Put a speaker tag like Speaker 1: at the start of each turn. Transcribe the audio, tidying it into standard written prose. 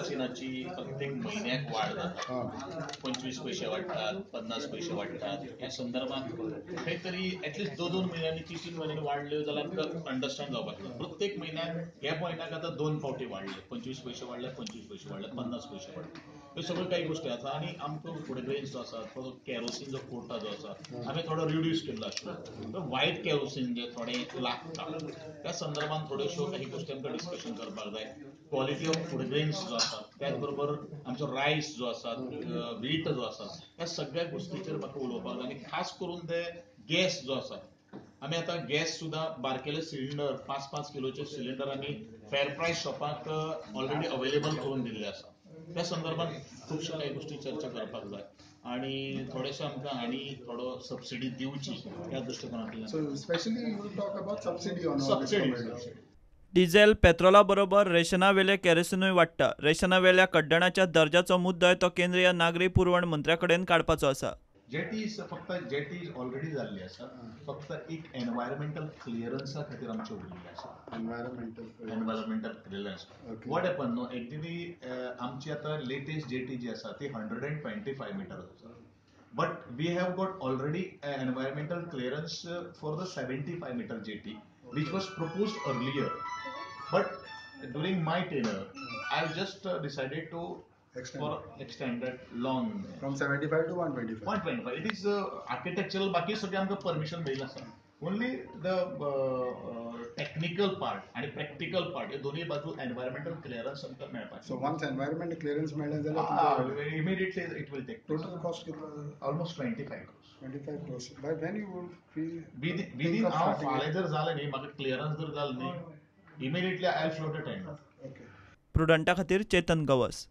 Speaker 1: कॅरोसिनाची प्रत्येक म्हयन्याक वाड जाता, 25 पयशे वाडटात, 50 पयशे वाडटात. ह्या संदर्भात खंय तरी एटलिस्ट 2-2 म्हयन्यांनी 3-3 म्हयन्यांनी वाडल्यो जाल्यार आमकां अंडरस्टँड जावपाक जाय. प्रत्येक म्हयन्याक ह्या पॉयंटाक आतां 2 फावटी वाडले, 25 पयशे वाडले, 25 पयशे वाडले, 50 पयशे वाडले. ह्यो सगळ्यो काही गोश्टी आसा. आनी आमकां फूड ग्रेन्स जो आसा तो कॅरोसीन जो कोटा जो आसा आमी थोडो रिड्यूस केल्लो आशिल्लो. वायट कॅरोसीन जे थोडे लागता त्या संदर्भात थोड्योश्यो काही गोश्टी आमकां डिस्कशन करपाक जाय. क्वॉलिटी ऑफ फूड ग्रेन्स जो आसा, त्याच बरोबर आमचो रायस जो आसा, वीट जो आसा, ह्या सगळ्या गोश्टीचेर म्हाका उलोवपाक जाय. आनी खास करून ते गॅस जो आसा, आमी आतां गॅस सुद्दां बारकेले सिलिंडर 5-5 किलोचे सिलिंडर आमी फेर प्रायस शॉपाक ऑलरेडी अवेलेबल करून दिल्ले आसा. त्या संदर्भात खुबश्यो काही गोश्टी चर्चा करपाक जाय आनी थोडेशे आमकां आनी थोडो सबसिडी दिवची ह्या दृश्टिकोनांतल्यान.
Speaker 2: So specially you talk about subsidy on
Speaker 1: subsidy.
Speaker 3: Diesel पेट्रोला बरोबर रेशनावेले केरोसिनूय वाडटा. रेशनावेल्या कड्डणाच्या दर्जाचो मुद्दोय तो केंद्रीय नागरी पुरवण मंत्र्या कडेन काडपाचो आसा.
Speaker 1: जेटी फक्त जेटी ऑलरेडी जाल्ली आसा, फक्त एक एनवायरमेंटल क्लियरन्सा खातीर आमचें उरिल्लें आसा. Environmental clearance what happen न्हू, एक्चुअली आमची आतां लेटेस्ट जेटी जी आसा ती 125 मिटर्स आसा, but we have got already environmental clearance for the 75 meter jetty which was proposed earlier, but during my tenure I have just decided to
Speaker 2: extend.
Speaker 1: For extended long
Speaker 2: from 75 to 125.
Speaker 1: 125. It is architectural. बाकी सगळे आमकां permission मेळिल्लें आसा. Only the technical part आणि practical part हे दोन्ही बाजू environmental clearance आमकां मेळपाचें.
Speaker 2: सो वन्स एनवायरमेंट क्लियरन्स मेळ्ळें जाल्यार
Speaker 1: immediately it will take.
Speaker 2: Total cost कितलो?
Speaker 1: Almost 25 crores.
Speaker 2: 25 crores. By when you would feel
Speaker 1: within हांव फाल्यां जर जालें न्ही, म्हाका क्लियरन्स जर जालें न्ही, immediately I will float a tender.
Speaker 2: Okay.
Speaker 3: प्रुडंटा खातीर चेतन गवस.